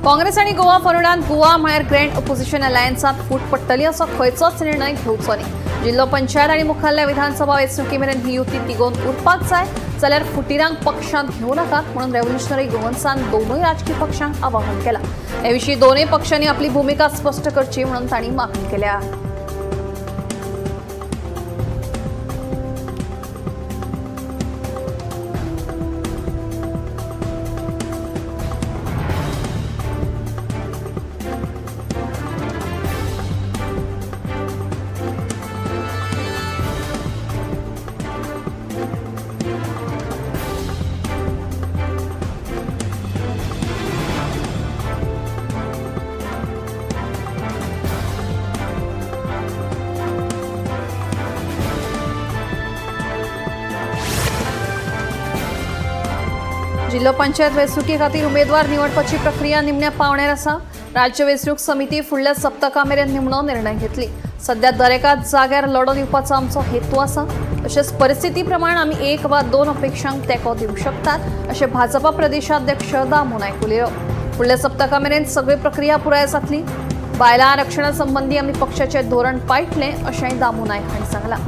काँग्रेस आनी गोवा फॉरवर्डान गोवा म्हळ्यार grand opposition अलायन्सांत फूट पडटली असो खंयचोच निर्णय घेवचो न्ही. जिल्लो पंचायत आनी मुखाल्ल्या विधानसभा वेंचणुके मेरेन ही युती तिगोवन उरपाक जाय, जाल्यार फुटिरांक पक्षांत घेवं नाकात म्हणून रेव्होल्युशनरी गोवन्सान दोनूय राजकी पक्षांक आवाहन केलां. हे विशीं दोनूय पक्षांनी आपली भुमिका स्पश्ट करची म्हणून तांणी मागणी केल्या. जिल्हो पंचायत वेंचणुके खातीर उमेदवार निवडपाची प्रक्रिया निमण्या पावण्यार आसा. राज्य वेंचणूक समिती फुडल्या सप्तका मेरेन निमणो निर्णय घेतली. सध्या दरेका जाग्यार लढो दिवपाचो आमचो हेतू आसा. तशेंच परिस्थिती प्रमाण आमी एक वा दोन अपेक्षांक तेंको दिवंक शकतात अशें भाजपा प्रदेशाध्यक्ष दामू नायक उलयलो. फुडल्या सप्तका मेरेन सगळी प्रक्रिया पुराय जातली. बायलां आरक्षणा संबंदी आमी पक्षाचें धोरण पाळटले अशेंय दामू नायक हांणी सांगलां.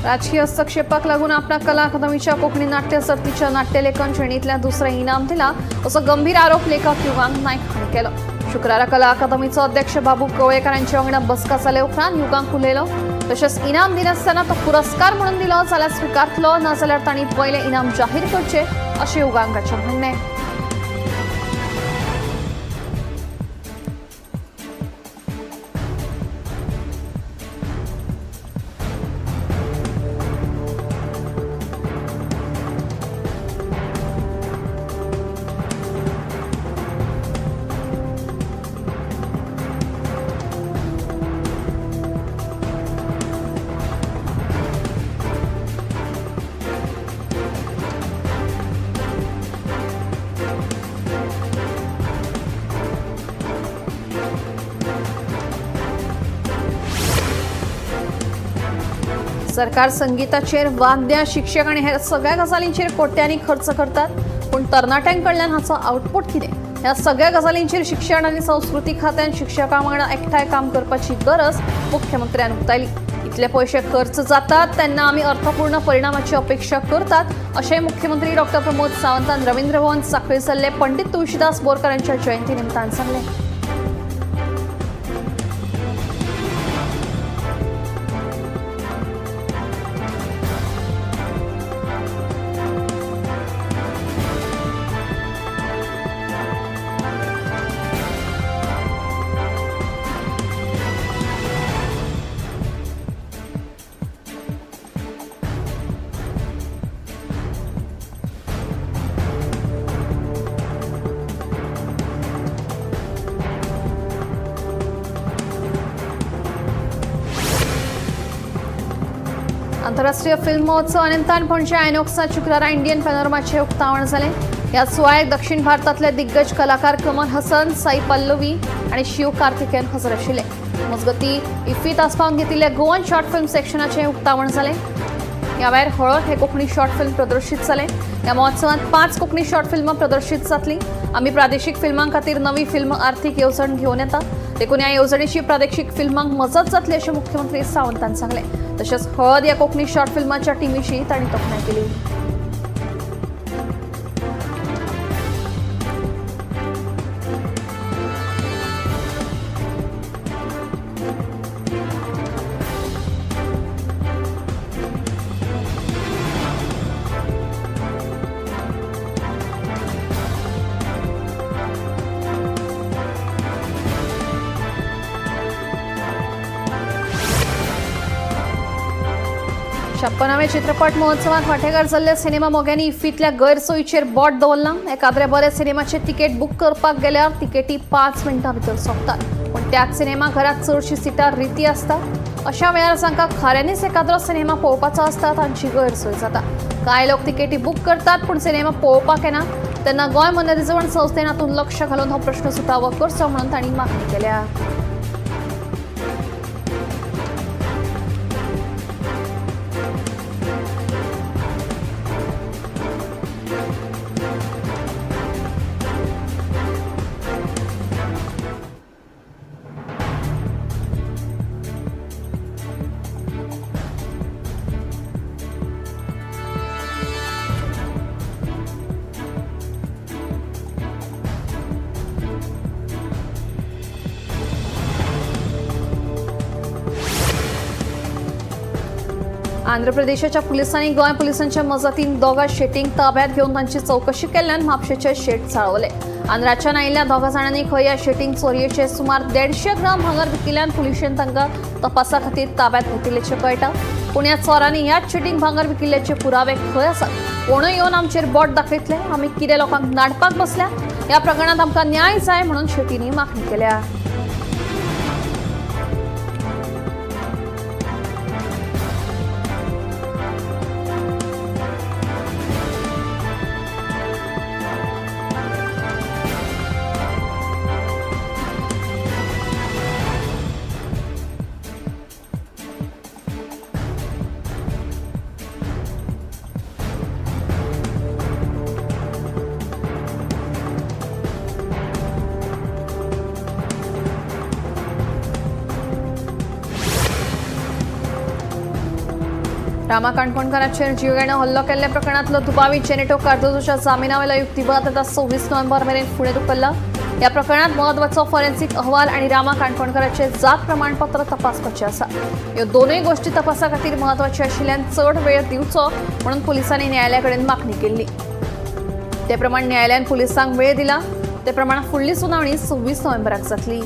राजकीय हस्तक्षेपाक लागून आपणाक कला अकादमीच्या कोंकणी नाट्य सर्तीच्या नाट्यलेखन श्रेणींतल्या दुसरें इनाम दिला असो गंभीर आरोप लेखक युगांक नायक हांणी केलो. शुक्रारा कला अकादमीचो अध्यक्ष बाबू कवळेकार हांचे वांगडा बसका जाले उपरांत युगांक उलयलो. तशेंच इनाम दिनासतना तो पुरस्कार म्हणून दिलो जाल्यार स्विकारतलो, नाजाल्यार तांणी पयलें इनाम जाहीर करचें अशें युगांकाचें म्हणणें. सरकार संगीताचेर, वाद्यां, शिक्षक आनी हेर सगळ्या गजालींचेर कोट्यांनी खर्च करतात, पूण तरणाट्यांकडल्यान हाचो आउटपूट कितें? ह्या सगळ्या गजालींचेर शिक्षण आनी संस्कृती खात्यान शिक्षकां वांगडा एकठांय काम करपाची गरज मुख्यमंत्र्यान उक्तायली. इतले पयशे खर्च जातात तेन्ना आमी अर्थपूर्ण परिणामाची अपेक्षा करतात अशें मुख्यमंत्री डॉक्टर प्रमोद सावंतान रवींद्र भवन सांखळी जाल्ले पंडित तुळशीदास बोरकर हांच्या जयंती निमतान सांगलें. आंतरराष्ट्रीय फिल्म महोत्सव निमतान पणजे आयनॉक्सात शुक्रारा इंडियन पॅनोरमाचें उक्तावण जालें. ह्या सुवाळ्याक दक्षिण भारतांतले दिग्गज कलाकार कमल हसन, साई पल्लवी आनी शिव कार्तिकेयन हजर आशिल्ले. मजगतीं इफ्फीत आसपावन घेतिल्ल्या गोवन शॉर्ट फिल्म सेक्शनाचें उक्तावण जालें. ह्या वेळार हळद हे कोंकणी शॉर्ट फिल्म प्रदर्शीत जालें. ह्या महोत्सवांत 5 कोंकणी शॉर्ट फिल्मां प्रदर्शीत जातलीं. आमी प्रादेशीक फिल्मां खातीर नवी फिल्म आर्थीक येवजण घेवन येता, देखून ह्या येवजणेची प्रादेशीक फिल्मांक मजत जातली अशें मुख्यमंत्री सावंतान सांगलें. तशेंच हळद ह्या कोंकणी शॉर्ट फिल्माच्या टिमीची तांणी तोखणाय केली. छप्पनाव्या चित्रपट महोत्सवात वांटेकार जाल्ल्या सिनेमा मोग्यांनी इफ्फींतल्या गैरसोयीचेर बोट दवरलां. एकाद्रे बरे सिनेमाचे तिकेट बूक करपाक गेल्यार तिकेटी 5 मिनटां भितर सोंपतात, पूण त्याच सिनेमा घरात चडशी सिटां रिती आसतात. अशा वेळार जांकां खऱ्यांनीच एकाद्रो सिनेमा पळोवपाचो आसता तांची गैरसोय जाता. कांय लोक तिकेटी बूक करतात पूण सिनेमा पळोवपाक येना. तेन्ना गोंय मनरिजवण संस्थेन हातूंत लक्ष घालून हो प्रश्न सुटावो करचो म्हणून तांणी मागणी केल्या. आंध्र प्रदेशाच्या पुलिसांनी गोंय पुलिसांच्या मजतीन दोगा शेटींक ताब्यात घेवन तांची चवकशी केल्ल्यान म्हापशेचे शेट चाळवले. आंध्राच्यान आयिल्ल्या दोगा जाणांनी खंय ह्या शेटींक चोरयेचे सुमार 150 ग्राम भांगर विकिल्ल्यान पुलिशेन तांकां तपासा खातीर ताब्यात घेतिल्ल्याचें कळटा. पूण ह्या चोरांनी ह्याच शेटींक भांगर विकिल्ल्याचे पुरावे खंय आसात? कोणूय येवन आमचेर बोट दाखयतले, आमी कितें लोकांक नाडपाक बसल्या? ह्या प्रकरणांत आमकां न्याय जाय म्हणून शेटींनी मागणी केल्या. रामा काणकोणकाराचेर जीवघेणो हल्लो केल्ल्या प्रकरणांतलो दुबावीत जेनेटो कार्दोजोच्या जामिनावेलो युक्तिवाद आतां 26 नोव्हेंबर मेरेन फुडें धुकल्ला. ह्या प्रकरणांत म्हत्वाचो फॉरेन्सिक अहवाल आनी रामा काणकोणकाराचे जात प्रमाणपत्र तपासपाचें आसा. ह्यो दोनूय गोश्टी तपासा खातीर म्हत्वाच्यो आशिल्ल्यान चड वेळ दिवचो म्हणून पुलिसांनी न्यायालया कडेन मागणी केल्ली. ते प्रमाण न्यायालयान पुलिसांक वेळ दिला. ते प्रमाण फुडली सुनावणी 26 नोव्हेंबराक जातली.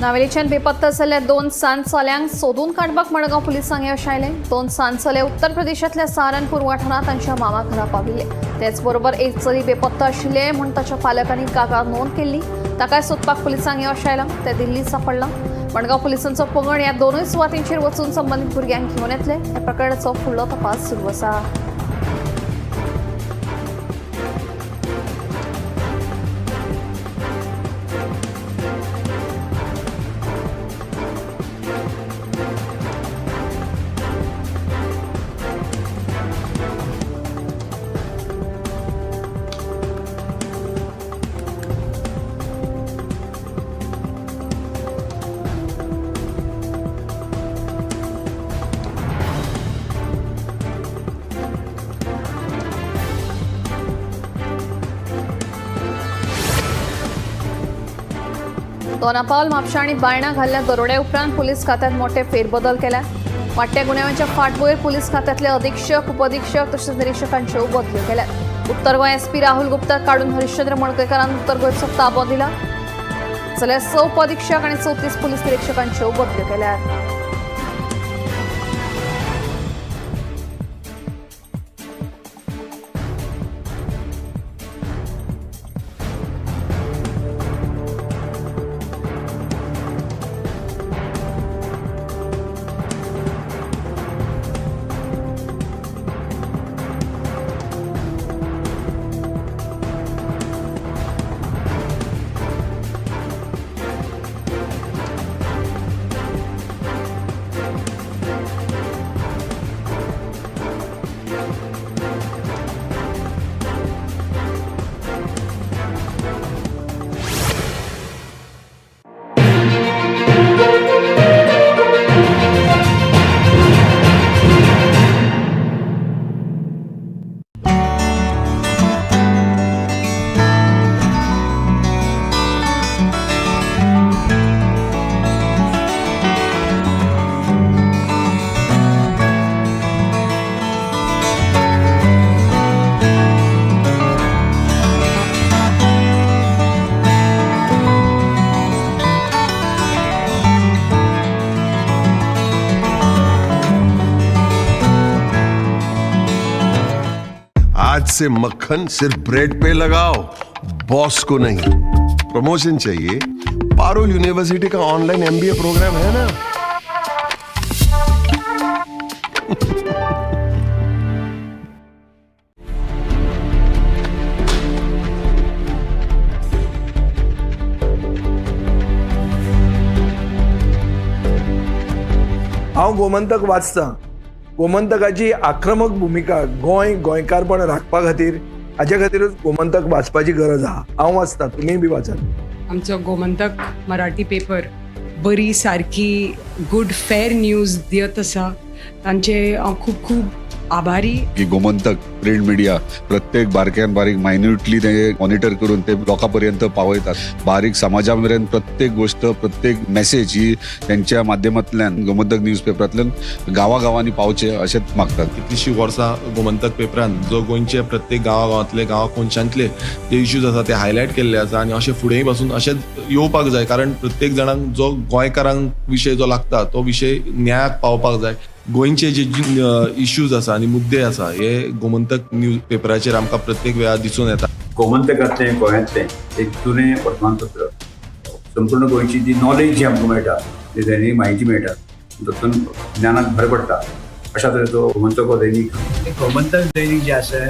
नावेलीच्यान बेपत्ता जाल्ल्या 2 सान चल्यांक सोदून काडपाक मडगांव पुलिसांक यश आयलें. 2 सान चले उत्तर प्रदेशांतल्या सहारनपूर वाठारांत तांच्या मामा घरा पाविल्ले. तेचबरोबर एक चली बेपत्ता आशिल्लें म्हूण ताच्या पालकांनी कागाळ नोंद केल्ली. ताकाय सोदपाक पुलिसांक यश आयलां. तें दिल्ली सांपडलां. मडगांव पुलिसांचो पंगड ह्या दोनूय सुवातींचेर वचून संबंदीत भुरग्यांक घेवन येतले. ह्या प्रकरणाचो फुडलो तपास सुरू आसा. दोनापावल म्हापशा आनी बायणा घाल्ल्या दरोड्या उपरांत पुलीस खात्यात मोठे फेरबदल केल्या. वाडट्या गुन्यांवांच्या फाटभुंयेर पुलीस खात्यातले अधीक्षक, उपअधीक्षक तशेंच निरीक्षकांच्यो बदल्यो केल्यात. उत्तर गोंय एसपी राहुल गुप्ता काडून हरिश्चंद्र मडकयकारान उत्तर गोंयचो ताबो दिला. जाल्यार 6 उपअधीक्षक आनी 34 पुलीस निरीक्षकांच्यो बदल्यो केल्यात. आज से मक्खन सिर्फ ब्रेड पे लगाओ, बॉस को नहीं। प्रमोशन चाहिए? पारुल यूनिवर्सिटी का ऑनलाइन एमबीए प्रोग्राम है ना। हांव गोमंतक वाचतां. गोमंतकाची आक्रमक भुमिका गोंय गोंयकारपण राखपा खातीर, हाजे खातीरूच गोमंतक वाचपाची गरज आहा. हांव वाचतां, तुमीय बी वाचात. आमचो गोमंतक मराठी पेपर बरी सारकी गुड फेर न्यूज दियत आसा, तांचे हांव खूब खूब आभारी. की गोमंतक प्रिंट मिडिया प्रत्येक बारक्यान बारीक मायन्युटली ते मॉनिटर करून ते लोकां पर्यंत पावयतात. बारीक समाजा मेरेन प्रत्येक गोष्ट, प्रत्येक मेसेज ही त्यांच्या माध्यमांतल्यान गोमंतक न्यूज पेपरांतल्यान गांवागांवांनी पावचे अशेंच मागतात. कितलीशीं वर्सां गोमंतक पेपरान जो गोंयचे प्रत्येक गांवागांवांतले, गांवा कोनशांतले जे इश्यूज आसा ते हायलायट केल्ले आसा आनी अशें फुडेंय पासून अशेंच येवपाक जाय, कारण प्रत्येक जाणांक जो गोंयकारांक विशय जो लागता तो विशय न्यायाक पावपाक जाय. गोंयचे जे इश्यूज आसा आनी मुद्दे आसा हे गोमंतक न्यूज पेपराचेर आमकां प्रत्येक वेळार दिसून येता. गोमंतकांतलें गोंयांतलें एक जुनें वर्तमानपत्र. संपूर्ण गोंयची जी नॉलेज जी आमकां मेळटा, जी दैनीक म्हायती मेळटा, तातूंत ज्ञानाक भर पडटा. अशा तरेचो गोमंतक हो दैनीक. गोमंतक दैनीक जें आसा,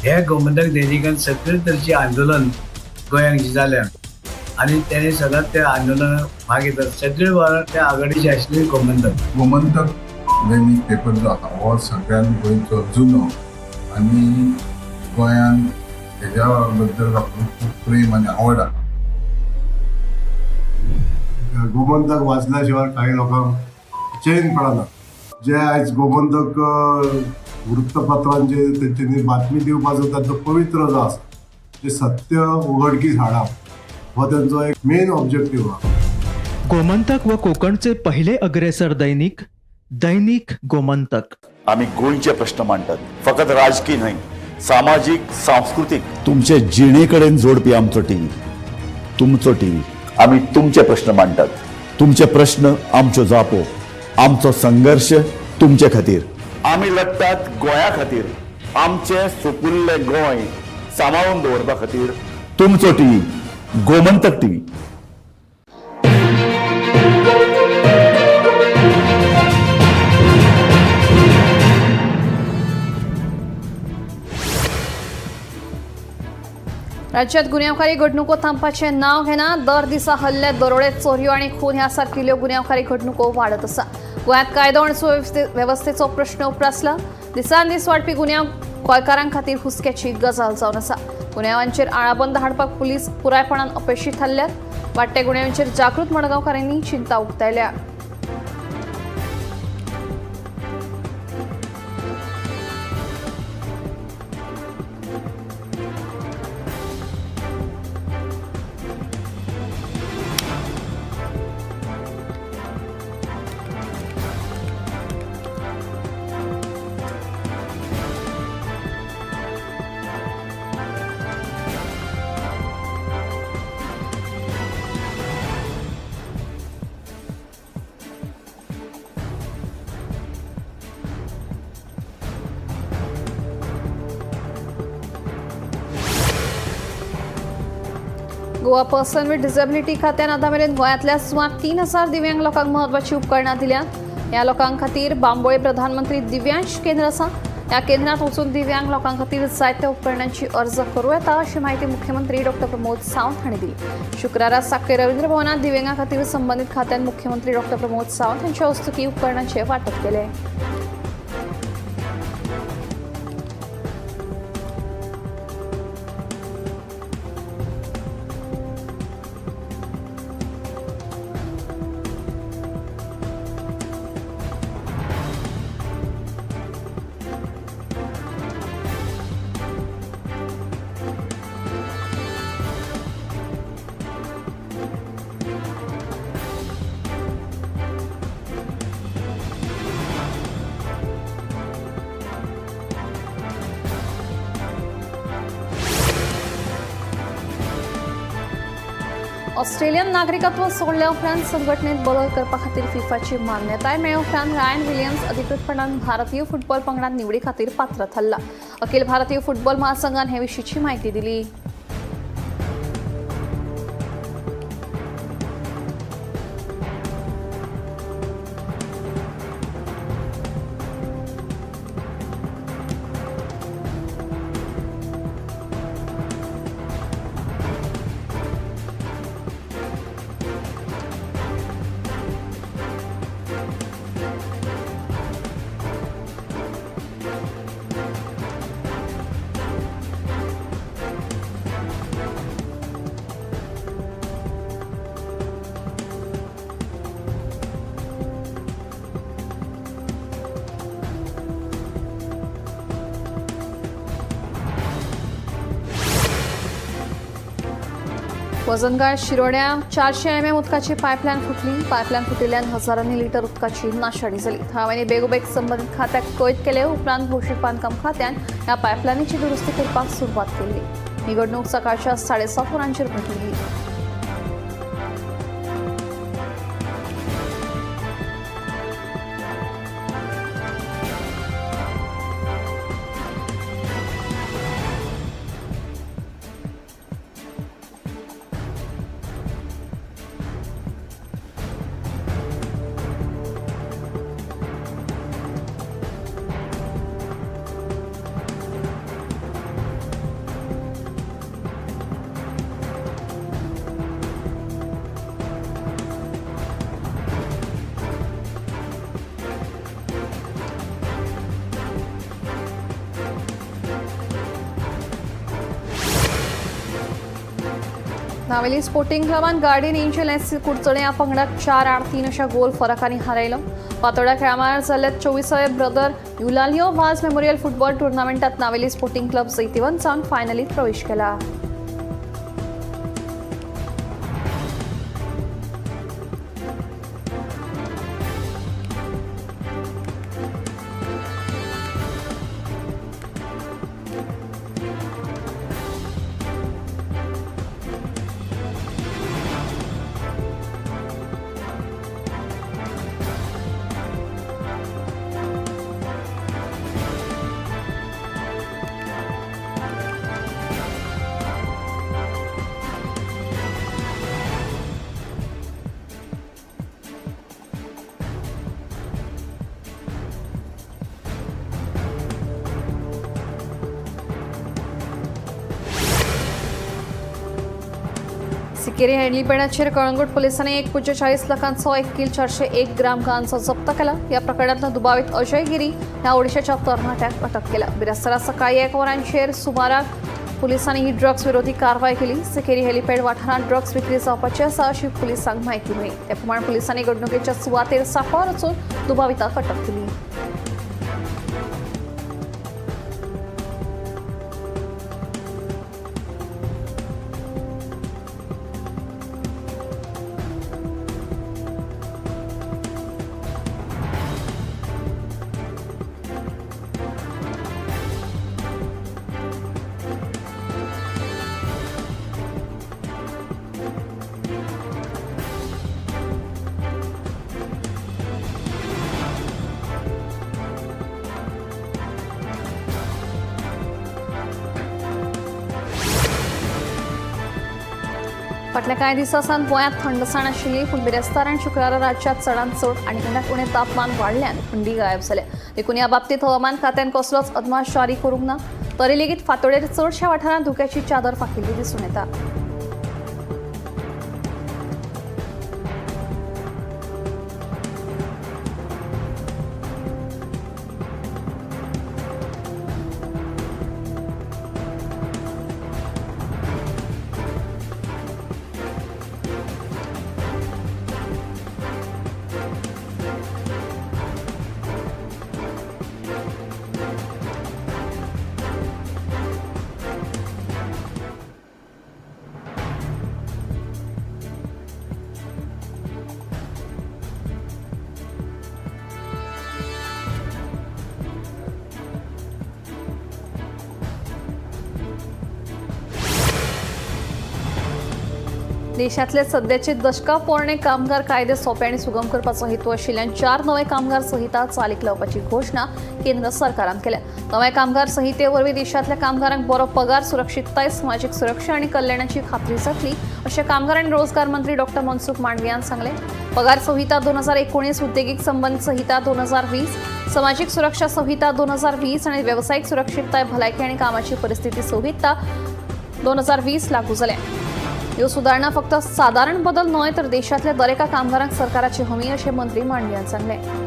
हे गोमंतक दैनिकान सगळे तरेचें आंदोलन गोंयांत जी जाल्या आनी तेणे सदांच त्या आंदोलनात भाग घेतात. सगळे वेळार त्या आघाडीचे आशिल्ले गोमंतक. गोमंतक दैनीक पेपर जो आसा हो सगळ्यान गोंयचो जुनो आनी गोंयान हेज्या बद्दल लोकांक खूब प्रेम आनी आवड आसा. गोमंतक वाचल्या शिवाय काही लोकांक चैन पडना. जे आयज गोमंतक वृत्तपत्रांचे तेंच्यांनी बातमी दिवपाचो तांचो पवित्र जो आसा, जे सत्य उघडकीस हाडप हो तेंचो एक मेन ऑब्जेक्टीव आहा. गोमंतक व कोकणचे पहिले अग्रेसर दैनिक, दैनिक गोमंतक. आमी गोंयचे प्रश्न मांडटात, फकत राजकी न्हय, सामाजीक, सांस्कृतीक. तुमचे जिणे कडेन जोडपी आमचो टीव्ही, तुमचो टीव्ही. आमी तुमचे प्रश्न मांडटात, तुमचे प्रश्न आमच्यो जापो, आमचो संघर्श तुमचे खातीर. आमी लडटात गोंया खातीर, आमचें सुपुल्लें गोंय सांबाळून दवरपा खातीर. तुमचो टीव्ही, गोमंतक टीव्ही. राज्यात गुन्यांवकारी घडणुको थांबपाचें नांव घेना. दर दिसा हल्ले, दरोडे, चोरयो आनी खून ह्या सारकिल्ल्यो गुन्यांवकारी घडणुको वाडत आसा. गोंयांत कायदो आनी सुवेवस्थेचो प्रश्न उप्रासला. दिसान दीस वाडपी गुन्यांव गोंयकारां खातीर हुस्क्याची गजाल जावन आसा. गुन्यांवांचेर आळाबंद हाडपाक पुलीस पुरायपणान अपेशी थारल्यात. वाडट्या गुन्यांवांचेर जागृत मडगांवकारांनी चिंता उक्तायल्या. गोवा पर्सन विथ डिसेबिलिटी खात्यान आतां मेरेन गोंयांतल्या सुमार 3000 दिव्यांग लोकांक म्हत्वाचीं उपकरणां दिल्यांत. ह्या लोकां खातीर बांबोळे प्रधानमंत्री दिव्यांश केंद्र आसा. ह्या केंद्रांत वचून दिव्यांग लोकां खातीर जायत्या उपकरणांची अर्ज करूं येता अशी म्हायती मुख्यमंत्री डॉ प्रमोद सावंत हांणी दिली. शुक्रारा साखळे रवींद्र भवनांत दिव्यांगा खातीर संबंदीत खात्यान मुख्यमंत्री डॉ प्रमोद सावंत हांच्या हस्तुकीं उपकरणांचें वांटप केलें. ऑस्ट्रेलियन नागरिकत्व सोडल्या उपरांत संघटनेत बदल करपा खातीर फिफाची मान्यताय मेळ्ळे उपरांत रायन विलियम्स अधिकृतपणान भारतीय फुटबॉल पंगडात निवडी खातीर पात्र थारला. अखिल भारतीय फुटबॉल महासंघान हे विशींची माहिती दिली. वजनगाळ शिरोड्या 400 mm उदकाची पायपलायन फुटली. पायपलायन फुटिल्ल्यान हजारांनी लिटर उदकाची नाशाडी जाली. थळाव्यांनी बेगोबेग संबंदीत खात्याक कळीत केले उपरांत भौशीक बांदकाम खात्यान ह्या पायपलायनीची दुरुस्ती करपाक सुरवात केल्ली. ही घडणूक सकाळच्या 7:30 वरांचेर घडली. नावेली स्पोर्टिंग क्लबान गार्डियन एंजल एससी कुडचणे ह्या पंगडाक 4-3 अशा गोल फरकांनी हारयलो. पातोड्या खेळामळार जाल्ल्या 24व्या brother Eulalio Vaz memorial football टुर्नामेंटात नावेली स्पोर्टिंग क्लब जैतिवंत जावन फायनलीत प्रवेश केला. सिकेरी हेडलीपेणाचेर कळंगूट पोलिसांनी 1.40 लाखांचो 1 किल 401 ग्राम गांजो जप्त केला. या प्रकरणातलो दुबावीत अजय गिरी ह्या ओडिशाच्या तरणाट्याक अटक केला. बिरेस्तारा सकाळी 1 वरांचेर सुमाराक पोलिसांनी ही ड्रग्स विरोधी कारवाय केली. सिकेरी हेलिपॅड वाठारांत ड्रग्स विक्री जावपाची आसा अशी पोलिसांक म्हायती मेळ्ळी. ते प्रमाण पोलिसांनी घडणुकेच्या सुवातेर सांपळार वचून दुबाविताक अटक केली. फाटल्या कांय दिसां सावन गोंयांत थंडसाण आशिल्ली, पूण बिरेस्तार आनी शुक्रारा राज्यांत चडांत चड आनी उण्यांत उणें तापमान वाडल्यान थंडी गायब जाल्या. देखून ह्या बाबतींत हवामान खात्यान कसलोच अदमास जारी करूंक ना. तरी लेगीत फांतोडेर चडश्या वाठारांत धुक्याची चादर फांकिल्ली दिसून येता. देशातले सध्याचे दशका पोरणे कामगार कायदे सोपे आणि सुगम करपाचो हेतू आशिल्ल्यान 4 नवे कामगार संहिता चालीक लावपाची घोशणा केंद्र सरकारान केल्या. नव्या कामगार संहिते वरवीं देशांतल्या कामगारांक बरो पगार, सुरक्षितताय, समाजीक सुरक्षा आनी कल्याणाची खात्री जातली अशें कामगार आनी रोजगार मंत्री डॉक्टर मनसुख मांडवियान सांगलें. पगार संहिता 2019, उद्देगीक संबंद संहिता 2020, समाजीक सुरक्षा संहिता 2020 आनी वेवसायीक सुरक्षितताय, भलायकी आनी कामाची परिस्थिती संहिता 2020 लागू जाल्या. ह्यो सुदारणा फक्त सादारण बदल न्हय तर देशांतल्या दरेका कामगारांक सरकाराची हमी अशें मंत्री मांडवियान सांगलें.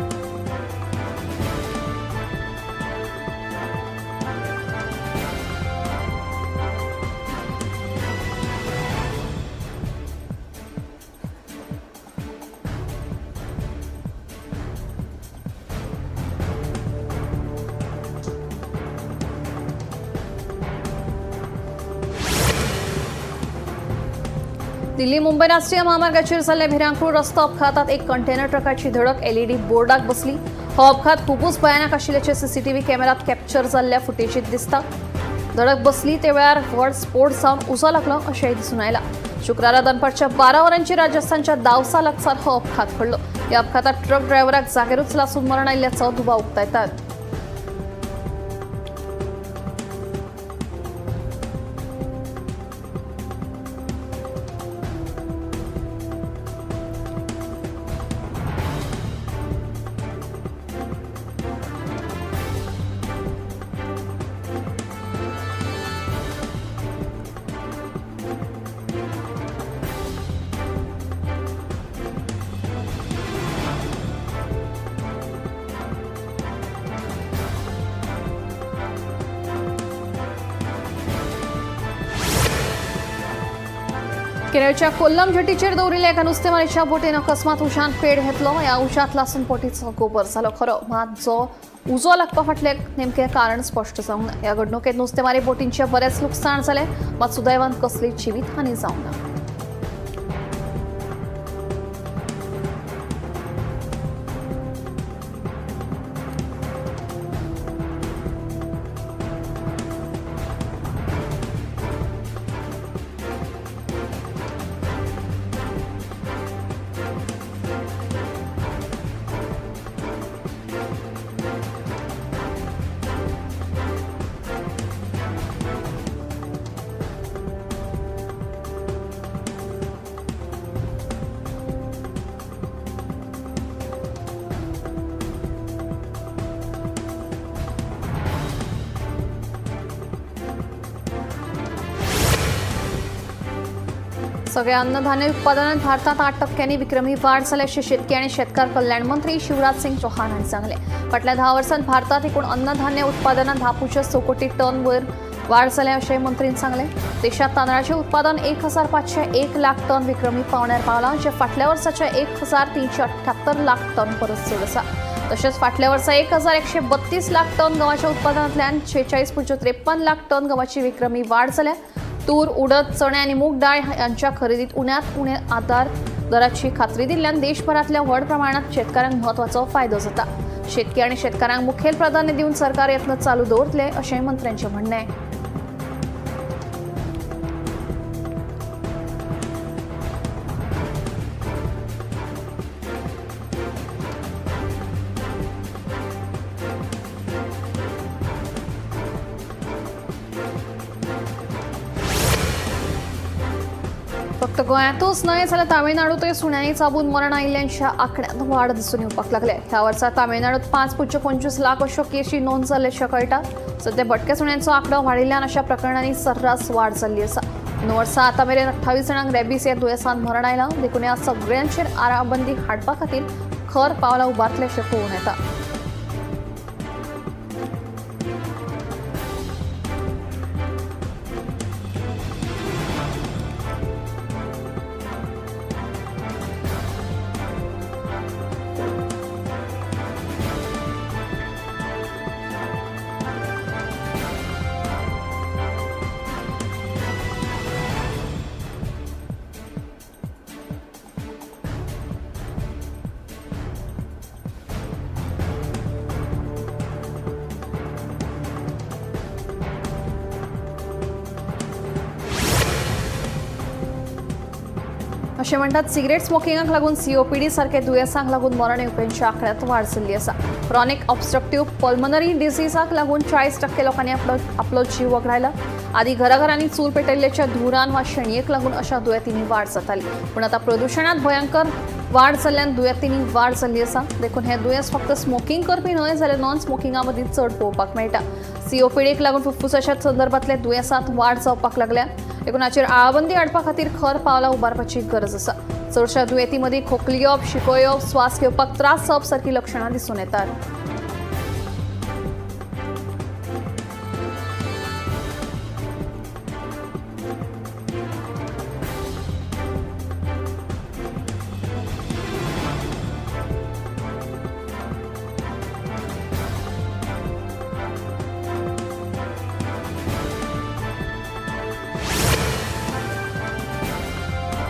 दिल्ली मुंबय राष्ट्रीय महामार्गाचेर जाल्ल्या भिरांकूळ रस्तो अपघातात एक कंटेनर ट्रकाची धडक एलईडी बोर्डाक बसली. हो अपघात खुबूच भयानक आशिल्ल्याचें सीसीटीव्ही कॅमेरात कॅप्चर जाल्ल्या फुटेजीत दिसता. धडक बसली ते वेळार व्हड स्फोट जावन उजो लागलो अशेंय दिसून आयलां. शुक्रारा दनपारच्या 12 वरांचेर राजस्थानच्या दावसा लागसार हो अपघात घडलो. ह्या अपघातात ट्रक ड्रायव्हराक जागेरूच लासून मरण आयिल्ल्याचो दुबाव उक्तायतात. केरळच्या कोल्लम जेटीचेर दवरिल्ल्या एका नुस्तेमारीच्या बोटीन अकस्मात उज्यान पेड घेतलो. ह्या उज्यांत लासून बोटीचो गोबर जालो खरो, मात जो उजो लागपा फाटलें नेमकें कारण स्पश्ट जावंक ना. ह्या घडणुकेंत नुस्तेमारी बोटींचें बरेंच लुकसाण जालें, मात सुदैवान कसली जिवीतहानी जावंक ना. सगळ्या अन्नधान्य उत्पादनात भारतात 8% विक्रमी वाढ झाल्याचे शेतकी आणि शेतकार कल्याण मंत्री शिवराज सिंग चौहान हांणी सांगलें. फाटल्या 10 वर्सांत भारतात एकूण अन्नधान्य उत्पादनात 10.6 कोटी टन वयर वाढ जाल्या अशें मंत्रीन सांगलें. देशात तांदळाचें उत्पादन 1501 लाख टन विक्रमी पावण्यार पावलां, जें फाटल्या वर्साच्या 1378 लाख टन परस चड आसा. तशेंच फाटल्या वर्सा 1132 लाख टन गंवाच्या उत्पादनांतल्यान 46.53 लाख टन गंवाची विक्रमी वाढ जाल्या. तूर, उडद, चणे आणि मूग डाळ यांच्या खरेदीत उण्यात उणे आधार दराची खात्री दिल्ल्यान देशभरातल्या व्हड प्रमाणात शेतकऱ्यांक महत्वाचो फायदो जाता. शेतकी आणि शेतकऱ्यांक मुखेल प्राधान्य दिवन सरकार यत्न चालू दवरतले अशें मंत्र्यांचें म्हणणें. फक्त गोंयांतूच न्हय जाल्यार तामिळनाडूतय सुण्यांनी चाबून मरण आयिल्ल्यांच्या आंकड्यांत वाड दिसून येवपाक लागले. ह्या वर्सा तामिळनाडूत 5.25 लाख अश्यो केशी नोंद जाल्ल्याचें कळटा. सध्या भटक्या सुण्यांचो आंकडो वाडिल्ल्यान अशा प्रकरणांनी सर्रास वाड जाल्ली आसा. 9 वर्सां आतां मेरेन 28 जाणांक रेबीस ह्या दुयेंसान मरण आयलां. देखून ह्या सगळ्यांचेर आराबंदी हाडपा खातीर खर पावलां उबारतले अशें पळोवन येता. अशें म्हणटात सिगरेट स्मोकिंगाक लागून सीओपीडी सारके दुयेंसांक लागून मरण येवप्यांच्या आंकड्यांत वाड जाल्ली आसा. क्रॉनिक ऑब्स्ट्रक्टिव्ह पल्मनरी डिसीजाक लागून 40% लोकांनी आपलो आपलो जीव वगडायला. आदी घराघरांनी चूल पेटयल्ल्याच्या धुरान वा शेणयेक लागून अशा दुयेंतींनी वाड जाताली, पूण आतां प्रदुशणांत भयंकर वाड जाल्ल्यान दुयेंतींनी वाड जाल्ली आसा. देखून हें दुयेंस फक्त स्मोकिंग करपी न्हय जाल्यार नॉन स्मोकिंगा मदीं चड पळोवपाक मेळटा. सीओपीडीक लागून फुफ्फुसाच्या संदर्भातल्या दुयेंसांत वाड जावपाक लागल्या. देखून हाचेर आळाबंदी हाडपा खातीर खर पावलां उबारपाची गरज आसा. चडशा दुयेंती मदीं खोकली येवप, शिंको येवप, स्वास घेवपाक त्रास जावप सारकी लक्षणां दिसून येतात.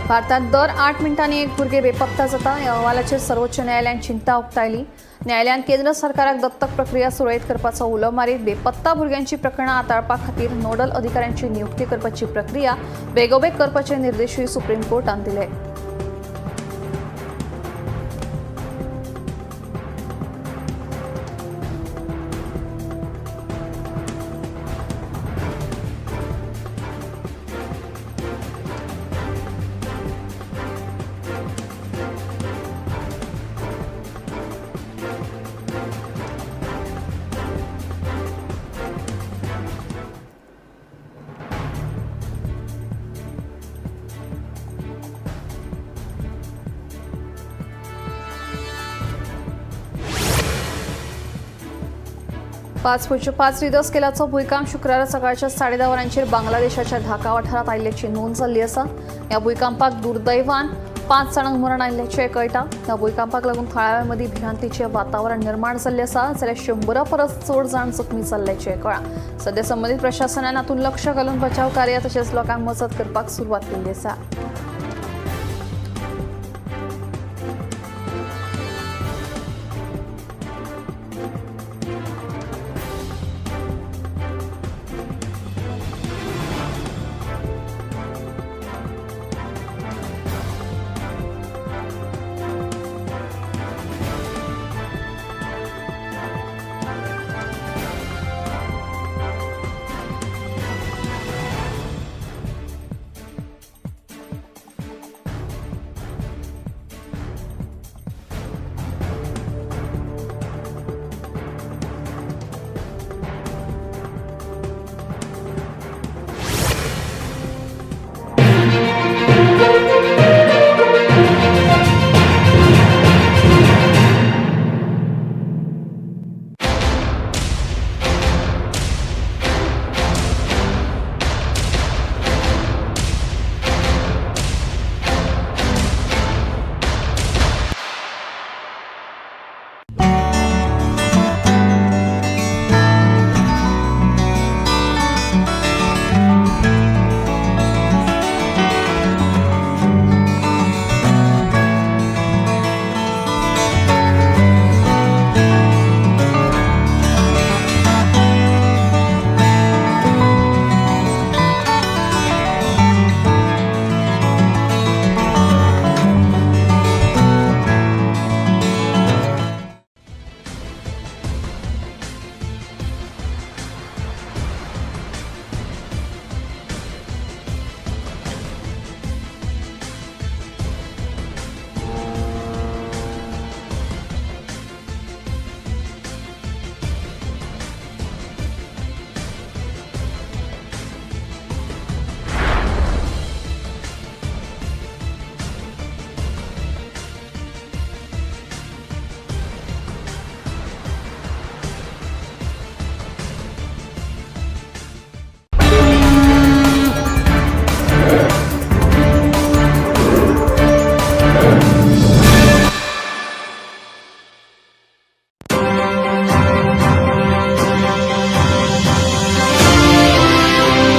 भारतात दर 8 मिनटांनी एक भुरगें बेपत्ता जाता. ह्या अहवालाचेर सर्वोच्च न्यायालयान चिंता उक्तायली. न्यायालयान केंद्र सरकाराक दत्तक प्रक्रिया सुरळीत करपाचो उलो मारीत बेपत्ता भुरग्यांची प्रकरणां हाताळपा खातीर नोडल अधिकाऱ्यांची नियुक्ती करपाची प्रक्रिया बेगोबेग करपाचे निर्देशूय सुप्रीम कोर्टान दिले. 5.5 रिद्ध स्केलाचो भूंयकांप शुक्रारा सकाळच्या 10:30 वरांचेर बांगलादेशाच्या ढाका वाठारांत आयिल्ल्याची नोंद जाल्ली आसा. ह्या भूंयकांपाक दुर्दैवान 5 जाणांक मरण आयिल्ल्याचें कळटा. ह्या भूंयकांपाक लागून थळाव्यां मदीं भिरांतीचें वातावरण निर्माण जाल्लें आसा, जाल्यार 100 परस चड जाण जखमी जाल्ल्याचें कळ्ळां. सध्या संबंदीत प्रशासनान हातूंत लक्ष घालून बचाव कार्य तशेंच लोकांक मजत करपाक सुरवात केल्ली आसा.